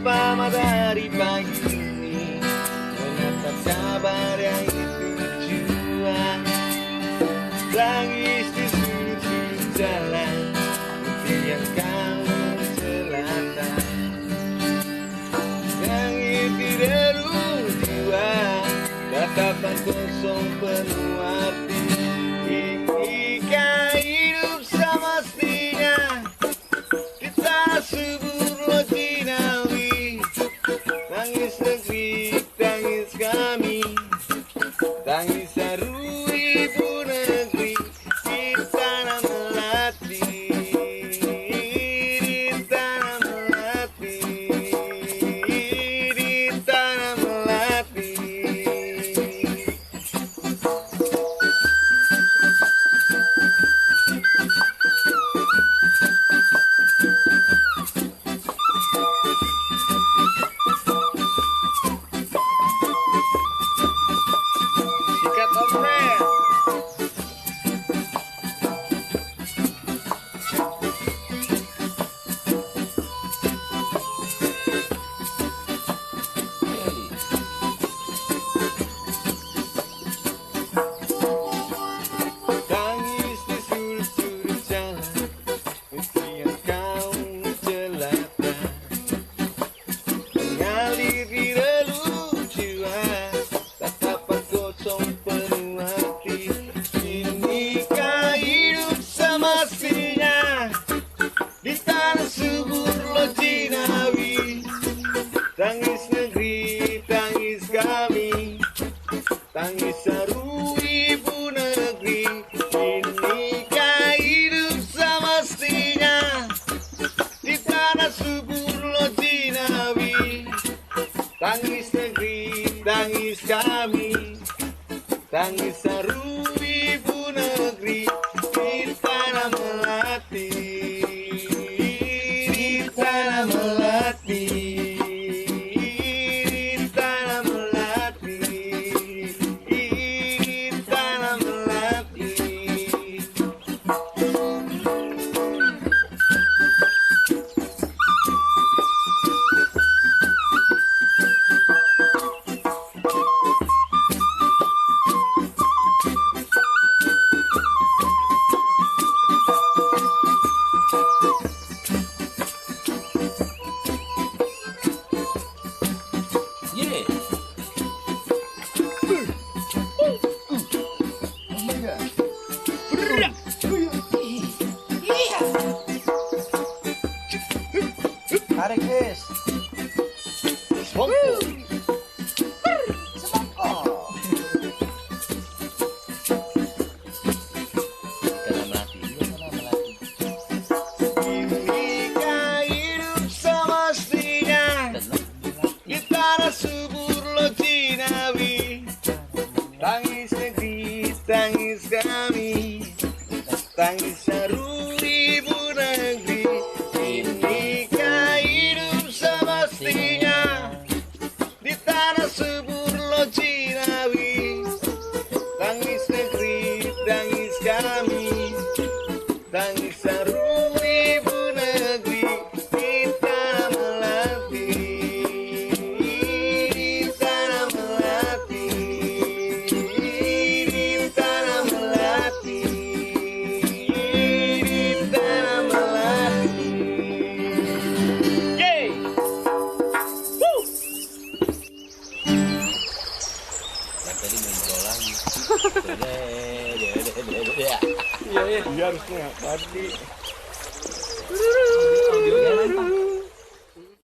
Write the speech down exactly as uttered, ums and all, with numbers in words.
Matahari pagi ini menatap kabar yang itu jua. Tangis di sudut-sudut jalan, impian kamu jelata. Langit di dalam jua, tatapan kosong penuh arti. Inikah hidup semestinya? Di tanah subur Lojinawi, tangis negeri, tangis kami, tangis haru ibu negeri, di tanah Melati, di tanah Melati, di tanah Melati. Sikat oprek. Tangis di sudut-sudut jalan, impian kamu jelata. Mengalir di relung jiwa, tatapan kosong penuh arti. Inikah hidup semestinya? Di tanah subur Lojinawi, tangis negeri, tangis kami, tangis haru ibu negeri. Inikah hidup semestinya? Di tanah subur Lojinawi, tangis negeri, tangis kami, tangis haru ibu negeri, di tanah Melati, di tanah Melati, di tanah Melati, di tanah Melati. Yeah. Tarik, guys. Semangko. Semangko. Tanah Melati, iya, tanah Melati. Inikah hidup semestinya? Tanah Melati. Di tanah subur Lojinawi, tangis negeri, tangis kami, tangis haru ibu negeri. Inikah hidup semestinya? Di tanah subur Lojinawi, tangis negeri, tangis kami, tangis haru ibu negeri. Di tanah Melati, di tanah Melati, di tanah Melati, di tanah Melati. Yeay. Woo. Kan tadi main bola lagi. Dede, dede, dede, dede. Iya, iya. Iya, harusnya tadi. Audionya lantang.